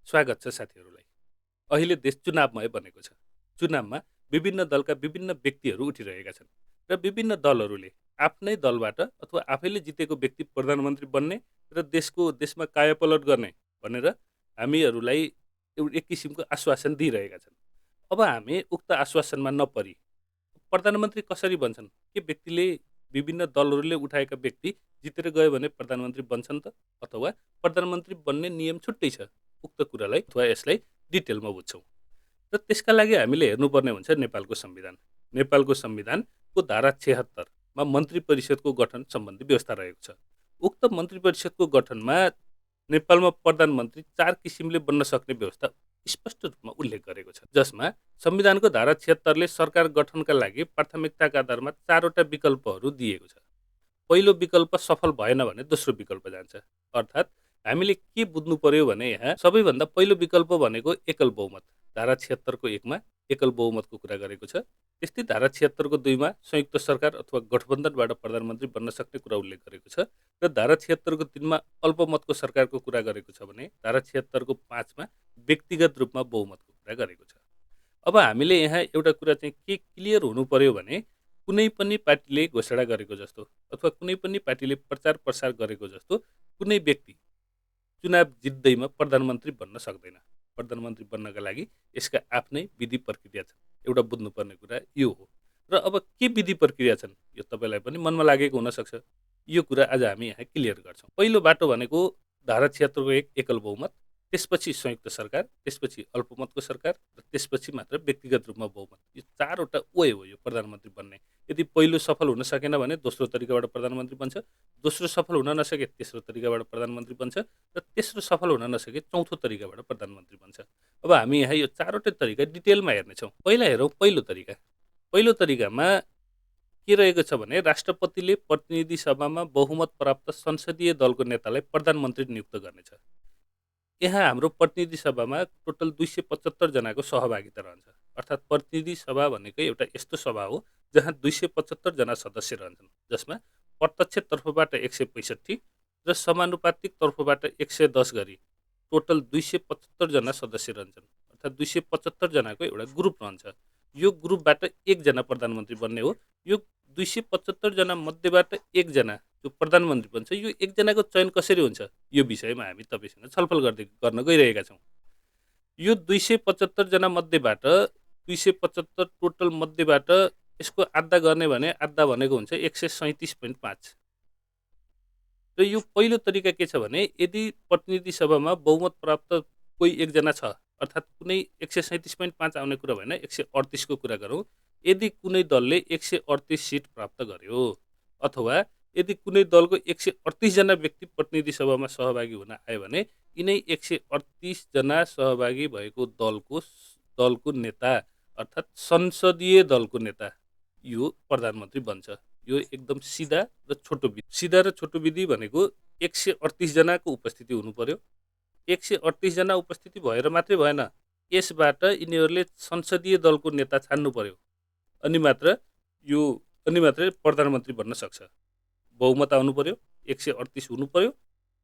स्वागत छ साथीहरूलाई। अहिले देश चुनावमय बनेको छ। चुनावमा विभिन्न दलका विभिन्न व्यक्तिहरू उठिरहेका छन् र विभिन्न दलहरूले आफ्नै दलबाट अथवा आफैले जितेको व्यक्ति प्रधानमन्त्री बन्ने र देशमा कायापलट गर्ने भनेर हामीहरूलाई एक किसिमको आश्वासन दिइरहेका छन्। अब हामी उक्त आश्वासनमा नपरी प्रधानमन्त्री कसरी बन्छन्? के व्यक्तिले विभिन्न दलहरूले उठाएका व्यक्ति जितेर गयो भने प्रधानमन्त्री बन्छन् त? अथवा प्रधानमन्त्री बन्ने नियम छुट्टै छ? उक्त कुरालाई अथवा यसलाई डिटेलमा बुझ्छौँ र त्यसका लागि हामीले हेर्नुपर्ने हुन्छ नेपालको संविधान। नेपालको संविधानको धारा 76 मा मन्त्री परिषदको गठन सम्बन्धी व्यवस्था रहेको छ। उक्त मन्त्री परिषदको गठनमा नेपालमा प्रधानमन्त्री 4 किसिमले बन्न सक्ने व्यवस्था स्पष्ट रूपमा उल्लेख गरेको छ, जसमा संविधानको धारा 76 ले सरकार गठनका लागि प्राथमिकताका आधारमा 4वटा विकल्पहरू दिएको छ। पहिलो विकल्प सफल भएन भने दोस्रो विकल्प जान्छ। अर्थात् हामीले के बुझ्नु पर्यो भने यहाँ सबैभन्दा पहिलो विकल्प भनेको एकल बहुमत। धारा 76 को 1 मा एकल बहुमतको कुरा गरेको छ। त्यस्तै धारा 76 को 2 मा संयुक्त सरकार अथवा गठबन्धनबाट प्रधानमन्त्री बन्न सक्ने कुरा उल्लेख गरेको छ र धारा 76 को 3 मा अल्पमतको सरकारको कुरा गरेको छ भने धारा 76 को 5 मा व्यक्तिगत रूपमा बहुमतको कुरा गरेको छ। अब हामीले यहाँ एउटा कुरा चाहिँ के क्लियर हुनु पर्यो भने कुनै पनि पार्टीले घोषणा गरेको जस्तो अथवा कुनै पनि पार्टीले प्रचार प्रसार गरेको जस्तो कुनै व्यक्ति चुनाव जित्दैमा प्रधानमन्त्री बन्न सक्दैन। प्रधानमन्त्री बन्नका लागि यसका आफ्नै विधि प्रक्रिया छन्। एउटा बुझ्नुपर्ने कुरा यो हो। र अब के विधि प्रक्रिया छन् यो तपाईँलाई पनि मनमा लागेको हुनसक्छ। यो कुरा आज हामी यहाँ क्लियर गर्छौँ। पहिलो बाटो भनेको धारा 76 को 1 एकल बहुमत, त्यसपछि संयुक्त सरकार, त्यसपछि अल्पमतको सरकार र त्यसपछि मात्र व्यक्तिगत रूपमा बहुमत। यो 4वटा वे हो यो प्रधानमन्त्री बन्ने। यदि पहिलो सफल हुन सकेन भने दोस्रो तरिकाबाट प्रधानमन्त्री बन्छ, दोस्रो सफल हुन नसके तेस्रो तरिकाबाट प्रधानमन्त्री बन्छ र तेस्रो सफल हुन नसके चौथो तरिकाबाट प्रधानमन्त्री बन्छ। अब हामी यहाँ यो 4वटै तरिका डिटेलमा हेर्नेछौँ। पहिला हेरौँ पहिलो तरिका। पहिलो तरिकामा के रहेको छ भने राष्ट्रपतिले प्रतिनिधि सभामा बहुमत प्राप्त संसदीय दलको नेतालाई प्रधानमन्त्री नियुक्त गर्नेछ। यहाँ हाम्रो प्रतिनिधि सभामा टोटल 275 जनाको सहभागिता रहन्छ। अर्थात् प्रतिनिधि सभा भनेको एउटा यस्तो सभा हो जहाँ 275 जना सदस्य रहन्छन्, जसमा प्रत्यक्ष तर्फबाट 165 र समानुपातिक तर्फबाट 110 गरी टोटल 275 जना सदस्य रहन्छन्। अर्थात् 275 जनाको एउटा ग्रुप रहन्छ। यो ग्रुपबाट एकजना प्रधानमन्त्री बन्ने हो। यो 275 जना मध्येबाट एकजना जो प्रधानमन्त्री बन्छ, यो एकजनाको चयन कसरी हुन्छ यो विषयमा हामी तपाईसँग छलफल गर्न गइरहेका छौँ। यो 275 जना मध्येबाट 275 टोटल मध्येबाट यसको आधा गर्ने भने आधा भनेको हुन्छ 137.5। र यो पहिलो तरिका के छ भने यदि प्रतिनिधि सभामा बहुमत प्राप्त कोही एकजना छ, अर्थात् कुनै 137.5 आउने कुरा भएन, 138 को कुरा गरौँ। यदि कुनै दलले 138 सिट प्राप्त गर्यो अथवा यदि कुनै दलको 138 जना व्यक्ति प्रतिनिधि सभामा सहभागी हुन आयो भने यिनै 138 जना सहभागी भएको दलको नेता अर्थात् संसदीय दलको नेता यो प्रधानमन्त्री बन्छ। यो एकदम सिधा र छोटो विधि। सिधा र छोटो विधि भनेको 138 जनाको उपस्थिति हुनु पर्यो। 138 जना उपस्थिति भएर मात्रै भएन, यसबाट यिनीहरूले संसदीय दलको नेता छान्नु पर्यो। अनि मात्रै प्रधानमन्त्री बन्न सक्छ। बहुमत आउनु पर्यो, 138 हुनु पर्यो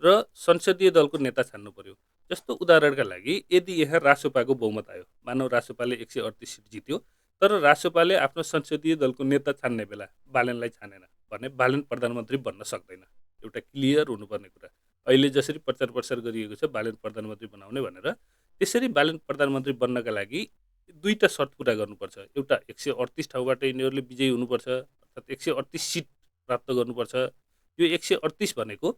र संसदीय दलको नेता छान्नु पर्यो। जस्तो उदाहरणका लागि यदि यहाँ रासोपाको बहुमत आयो, मानव रासोपाले 138 सिट जित्यो, तर रासोपाले आफ्नो संसदीय दलको नेता छान्ने बेला बालेनलाई छानेन भने बालेन प्रधानमन्त्री बन्न सक्दैन। एउटा क्लियर हुनुपर्ने कुरा। अहिले जसरी प्रचार प्रसार गरिएको छ बालेन प्रधानमन्त्री बनाउने भनेर, त्यसरी बालेन प्रधानमन्त्री बन्नका लागि दुईटा शर्त पुरा गर्नुपर्छ। एउटा 138 ठाउँबाट यिनीहरूले विजयी हुनुपर्छ, अर्थात् 138 सिट प्राप्त गर्नुपर्छ। यो 138 भनेको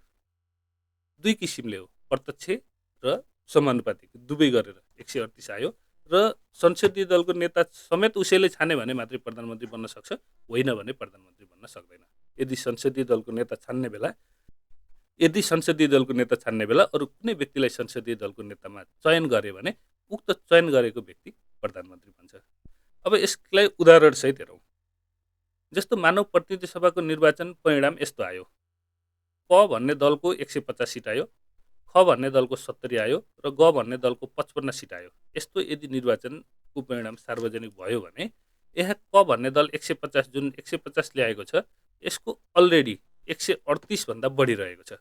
दुई किसिमले हो, प्रत्यक्ष र समानुपातिक दुवै गरेर 138 आयो र संसदीय दलको नेता समेत उसैले छाने भने मात्रै प्रधानमन्त्री बन्न सक्छ, होइन भने प्रधानमन्त्री बन्न सक्दैन। यदि संसदीय दलको नेता छान्ने बेला अरू कुनै व्यक्तिलाई संसदीय दलको नेतामा चयन गरे भने उक्त चयन गरेको व्यक्ति प्रधानमन्त्री बन्छ। अब यसलाई उदाहरणसहित हेरौँ। जस्तो मानव प्रतिनिधि सभाको निर्वाचन परिणाम यस्तो आयो। क भन्ने दलको 150 सिट आयो, ख भन्ने दलको 70 आयो र ग भन्ने दलको 55 सिट आयो। यस्तो यदि निर्वाचनको परिणाम सार्वजनिक भयो भने यहाँ क भन्ने दल 150 जुन 150 ल्याएको छ, यसको अलरेडी 138 भन्दा बढी रहेको छ।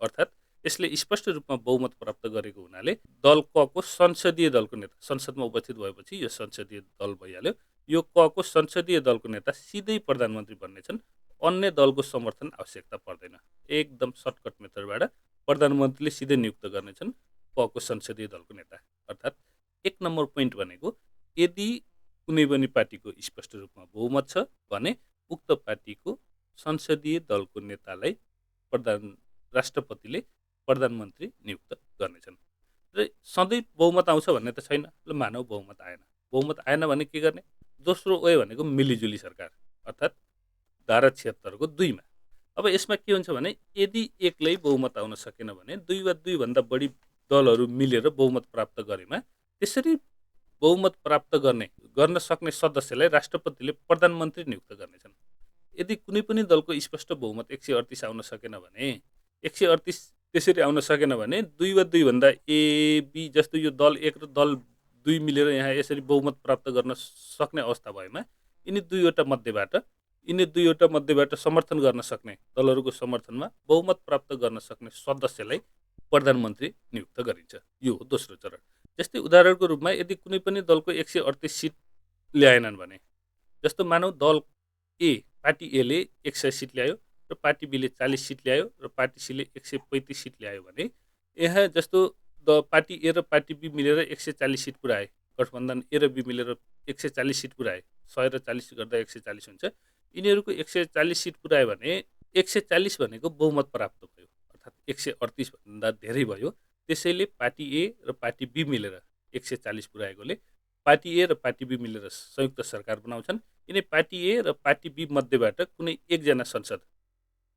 अर्थात् यसले स्पष्ट रूपमा बहुमत प्राप्त गरेको हुनाले दल कको संसदीय दलको नेता संसदमा उपस्थित भएपछि यो संसदीय दल भइहाल्यो। यो कको संसदीय दलको नेता सिधै प्रधानमन्त्री बन्नेछन्। अन्य दलको समर्थन आवश्यकता पर्दैन। एकदम सर्टकट मेथडबाट प्रधानमन्त्रीले सिधै नियुक्त गर्नेछन् कको संसदीय दलको नेता। अर्थात् 1 नम्बर पोइन्ट भनेको यदि कुनै पनि पार्टीको स्पष्ट रूपमा बहुमत छ भने उक्त पार्टीको संसदीय दलको नेतालाई राष्ट्रपतिले प्रधानमन्त्री नियुक्त गर्नेछन्। र सधैँ बहुमत आउँछ भन्ने त छैन। ल मानव बहुमत आएन। बहुमत आएन भने के गर्ने? दोस्रो वे भनेको मिलिजुली सरकार, अर्थात् धारा 76 को 2 मा। अब यसमा के हुन्छ भने यदि एक्लै बहुमत आउन सकेन भने 2 वा 2 भन्दा बढी दलहरू मिलेर बहुमत प्राप्त गरेमा त्यसरी बहुमत प्राप्त गर्न सक्ने सदस्यलाई राष्ट्रपतिले प्रधानमन्त्री नियुक्त गर्नेछन्। यदि कुनै पनि दलको स्पष्ट बहुमत 138 आउन सकेन भने 138 त्यसरी आउन सकेन भने 2 वा 2 भन्दा ए बी जस्तो यो दल 1 र दल 2 मिलेर यहाँ यसरी बहुमत प्राप्त गर्न सक्ने अवस्था भएमा यिनी दुईवटा मध्येबाट समर्थन गर्न सक्ने दलहरूको समर्थनमा बहुमत प्राप्त गर्न सक्ने सदस्यलाई प्रधानमन्त्री नियुक्त गरिन्छ। यो हो दोस्रो चरण। जस्तै उदाहरणको रूपमा यदि कुनै पनि दलको 138 सिट ल्याएनन् भने, जस्तो मानौ दल ए पार्टी एले 100 सिट ल्यायो र पार्टी बीले 40 सिट ल्यायो र पार्टी सीले 135 सिट ल्यायो भने यहाँ जस्तो पार्टी ए र पार्टी बी मिलेर 140 सिट पुऱ्याए, गठबन्धन ए र बी मिलेर 140 सिट पुऱ्याए, 100 र 40 गर्दा 140 हुन्छ। यिनीहरूको 140 सिट पुऱ्यायो भने 140 भनेको बहुमत प्राप्त भयो, अर्थात् 138 भन्दा धेरै भयो। त्यसैले पार्टी ए र पार्टी बी मिलेर 140 पुऱ्याएकोले पार्टी ए र पार्टी बी मिलेर संयुक्त सरकार बनाउँछन्। यिनी पार्टी ए र पार्टी बी मध्येबाट कुनै एकजना संसद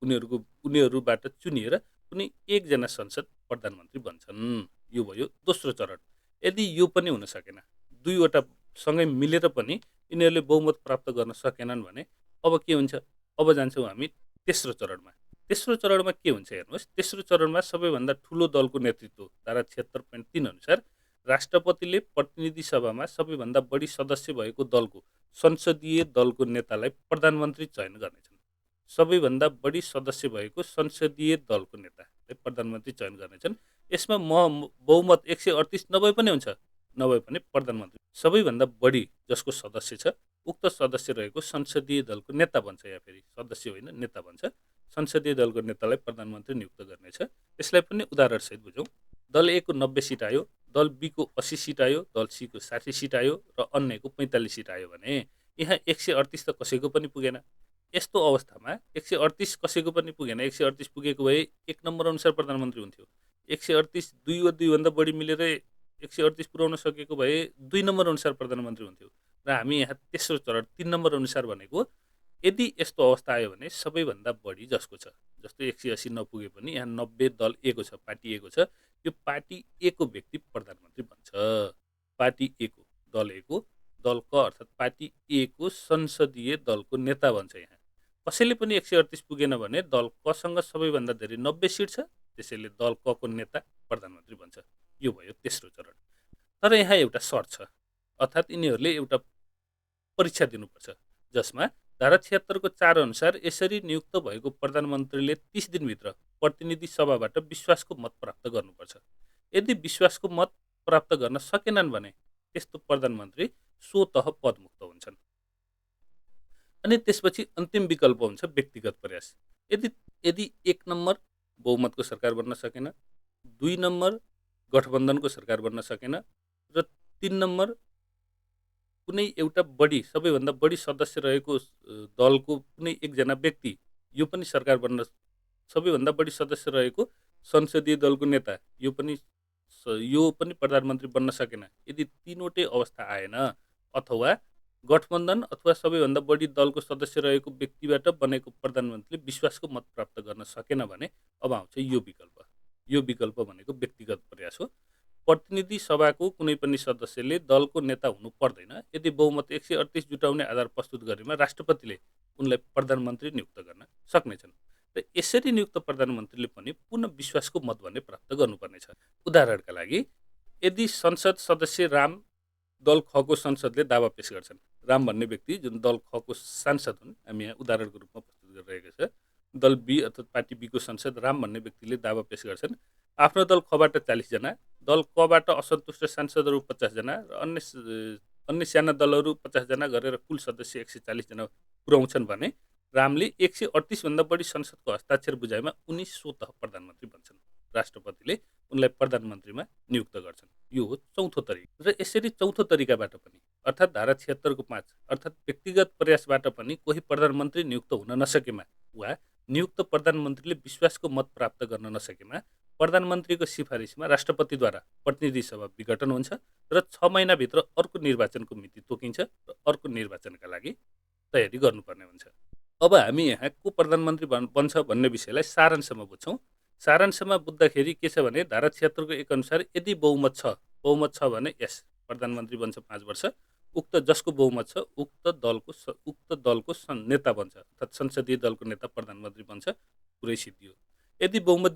उनीहरूबाट चुनिएर कुनै एकजना संसद प्रधानमन्त्री बन्छन्। यो भयो दोस्रो चरण। यदि यो पनि हुन सकेन, दुईवटा सँगै मिलेर पनि यिनीहरूले बहुमत प्राप्त गर्न सकेनन् भने अब के हुन्छ? अब जान्छौँ हामी तेस्रो चरणमा। तेस्रो चरणमा के हुन्छ हेर्नुहोस्। तेस्रो चरणमा सबैभन्दा ठुलो दलको नेतृत्व धारा 76.3 अनुसार राष्ट्रपतिले प्रतिनिधि सभामा सबैभन्दा बढी सदस्य भएको दलको संसदीय दलको नेतालाई प्रधानमन्त्री चयन गर्नेछन्। सबैभन्दा बढी सदस्य भएको संसदीय दलको नेतालाई प्रधानमन्त्री चयन गर्नेछन्। यसमा बहुमत 138 नभए पनि हुन्छ, नभए पनि प्रधानमन्त्री सबैभन्दा बढी जसको सदस्य छ उक्त सदस्य रहेको संसदीय दलको नेता बन्छ। या फेरि सदस्य होइन नेता बन्छ। संसदीय दलको नेतालाई प्रधानमन्त्री नियुक्त गर्नेछ। यसलाई पनि उदाहरणसहित बुझौँ। दल ए को 90 सिट आयो, दल बी को 80 सिट आयो, दल सी को 60 सिट आयो र अन्यको 45 सिट आयो भने यहाँ 138 त कसैको पनि पुगेन। यस्तो अवस्थामा 138 कसैको पनि पुगेन। 138 पुगेको भए 1 नम्बर अनुसार प्रधानमन्त्री हुन्थ्यो। 138 2 वा 2 भन्दा बढी मिलेर 138 पुर्याउन सकेको भए 2 नम्बर अनुसार प्रधानमन्त्री हुन्थ्यो। र हामी यहाँ तेस्रो चरण 3 नम्बर अनुसार भनेको यदि यस्तो अवस्था आयो भने सबैभन्दा बढी जसको छ, जस्तो 180 नपुगे पनि यहाँ 90 दल ए को छ, पार्टी ए को छ, यो पार्टी ए को व्यक्ति प्रधानमन्त्री बन्छ। पार्टी ए को दल क अर्थात् पार्टी ए को संसदीय दलको नेता बन्छ। यहाँ कसैले पनि 138 पुगेन भने दल कसँग सबैभन्दा धेरै 90 सिट छ, त्यसैले दल क को नेता प्रधानमन्त्री बन्छ। यो भयो तेस्रो चरण। तर यहाँ एउटा सर्त छ, अर्थात् यिनीहरूले एउटा परीक्षा दिनुपर्छ जसमा धारा 76 को 4 अनुसार यसरी नियुक्त भएको प्रधानमन्त्रीले 30 दिनभित्र प्रतिनिधि सभाबाट विश्वासको मत प्राप्त गर्नुपर्छ। यदि विश्वासको मत प्राप्त गर्न सकेनन् भने त्यस्तो प्रधानमन्त्री स्वतः पदमुक्त हुन्छन्। अनि त्यसपछि अन्तिम विकल्प हुन्छ व्यक्तिगत प्रयास। यदि 1 नम्बर बहुमतको सरकार बन्न सकेन, 2 नम्बर गठबन्धनको सरकार बन्न सकेन र 3 नम्बर कुनै एउटा सबैभन्दा बढी सदस्य रहेको दलको कुनै एकजना व्यक्ति यो पनि सरकार बन्न, सबैभन्दा बढी सदस्य रहेको संसदीय दलको नेता यो पनि प्रधानमन्त्री बन्न सकेन। यदि तीनवटै अवस्था आएन अथवा गठबन्धन अथवा सबैभन्दा बढी दलको सदस्य रहेको व्यक्तिबाट बनेको प्रधानमन्त्रीले विश्वासको मत प्राप्त गर्न सकेन भने अब आउँछ यो विकल्प। यो विकल्प भनेको व्यक्तिगत प्रयास हो। प्रतिनिधि सभाको कुनै पनि सदस्यले दलको नेता हुनु पर्दैन। यदि बहुमत 138 जुटाउने आधार प्रस्तुत गरेमा राष्ट्रपतिले उनलाई प्रधानमन्त्री नियुक्त गर्न सक्नेछन्। र यसरी नियुक्त प्रधानमन्त्रीले पनि पुनः विश्वासको मत भन्ने प्राप्त गर्नुपर्नेछ। उदाहरणका लागि यदि संसद सदस्य राम दल खको संसदले दावा पेश गर्छन्, राम भन्ने व्यक्ति जुन दल खको सांसद हुन्, हामी यहाँ उदाहरणको रूपमा प्रस्तुत गरिरहेको छ, दल बी अथवा पार्टी बीको सांसद राम भन्ने व्यक्तिले दावा पेश गर्छन्। आफ्नो दल खबाट 40 जना, दल कबाट असन्तुष्ट सांसदहरू 50 जना र अन्य साना दलहरू 50 जना गरेर कुल सदस्य 140 जना पुर्याउँछन् भने रामले 138 भन्दा बढी संसदको हस्ताक्षर बुझाएमा उनी स्वतः प्रधानमन्त्री बन्छन्। राष्ट्रपतिले उनलाई प्रधानमन्त्रीमा नियुक्त गर्छन्। यो हो चौथो तरिका। र यसरी चौथो तरिकाबाट पनि अर्थात् धारा 76 को 5 अर्थात् व्यक्तिगत प्रयासबाट पनि कोही प्रधानमन्त्री नियुक्त हुन नसकेमा वा नियुक्त प्रधानमन्त्रीले विश्वासको मत प्राप्त गर्न नसकेमा प्रधानमन्त्रीको सिफारिसमा राष्ट्रपतिद्वारा प्रतिनिधि सभा विघटन हुन्छ र 6 महिनाभित्र अर्को निर्वाचनको मिति तोकिन्छ र अर्को निर्वाचनका लागि तयारी गर्नुपर्ने हुन्छ। अब हामी यहाँ को प्रधानमन्त्री बन्छ भन्ने विषयलाई सारांशमा बुझ्छौँ। सारांशमा बुझ्दाखेरि के छ भने धारा 76 को 1 अनुसार यदि बहुमत छ भने यस प्रधानमन्त्री बन्छ 5 वर्ष, उक्त जसको बहुमत छ उक्त दलको नेता बन्छ अर्थात् संसदीय दलको नेता प्रधानमन्त्री बन्छ, पुरै सिद्धियो। यदि बहुमत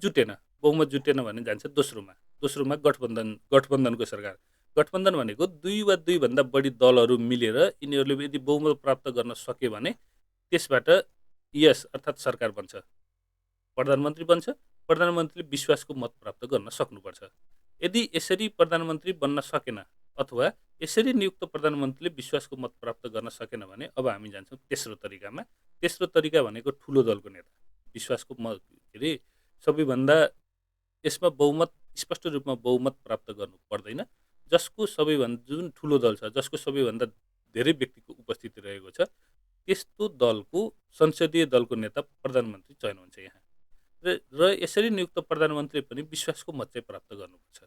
जुटेन भने जान्छ दोस्रोमा गठबन्धनको सरकार। गठबन्धन भनेको 2 वा 2 भन्दा बढी दलहरू मिलेर यिनीहरूले यदि बहुमत प्राप्त गर्न सके भने त्यसबाट यस अर्थात् सरकार बन्छ, प्रधानमन्त्री बन्छ। प्रधानमन्त्रीले विश्वासको मत प्राप्त गर्न सक्नुपर्छ। यदि यसरी प्रधानमन्त्री बन्न सकेन अथवा यसरी नियुक्त प्रधानमन्त्रीले विश्वासको मत प्राप्त गर्न सकेन भने अब हामी जान्छौँ तेस्रो तरिकामा। तेस्रो तरिका भनेको ठुलो दलको नेता विश्वासको सबैभन्दा यसमा बहुमत स्पष्ट रूपमा बहुमत प्राप्त गर्नु पर्दैन। जुन ठुलो दल छ जसको सबैभन्दा धेरै व्यक्तिको उपस्थिति रहेको छ त्यस्तो दलको संसदीय दलको नेता प्रधानमन्त्री चयन हुन्छ यहाँ। र यसरी नियुक्त प्रधानमन्त्री पनि विश्वासको मत चाहिँ प्राप्त गर्नुपर्छ।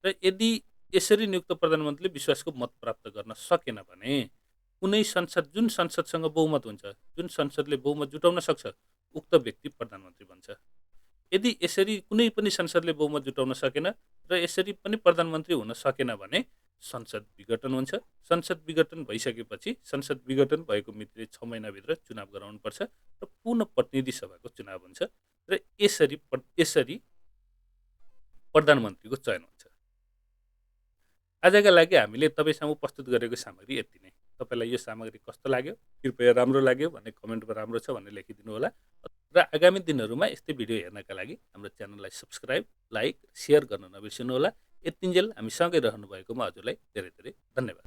र यदि यसरी नियुक्त प्रधानमन्त्रीले विश्वासको मत प्राप्त गर्न सकेन भने कुनै जुन संसदसँग बहुमत हुन्छ, जुन संसदले बहुमत जुटाउन सक्छ उक्त व्यक्ति प्रधानमन्त्री बन्छ। यदि यसरी कुनै पनि संसदले बहुमत जुटाउन सकेन र यसरी पनि प्रधानमन्त्री हुन सकेन भने संसद विघटन हुन्छ। संसद विघटन भइसकेपछि संसद विघटन भएको मितिले 6 महिनाभित्र चुनाव गराउनुपर्छ र पुनः प्रतिनिधि सभाको चुनाव हुन्छ र यसरी प्रधानमन्त्रीको चयन हुन्छ। आजका लागि हामीले तपाईसँग प्रस्तुत गरेको सामग्री यति नै। तपाईलाई यो सामग्री कस्तो लाग्यो, कृपया राम्रो लाग्यो भने कमेन्टमा राम्रो छ भनेर लेखिदिनु होला। र आगामी दिनहरूमा यस्तै भिडियो हेर्नका लागि हाम्रो च्यानललाई सब्स्क्राइब, लाइक, सेयर गर्न नबिर्सनु होला। यतिन्जेल हामी सँगै रहनु भएकोमा हजुरलाई धेरै धेरै धन्यवाद।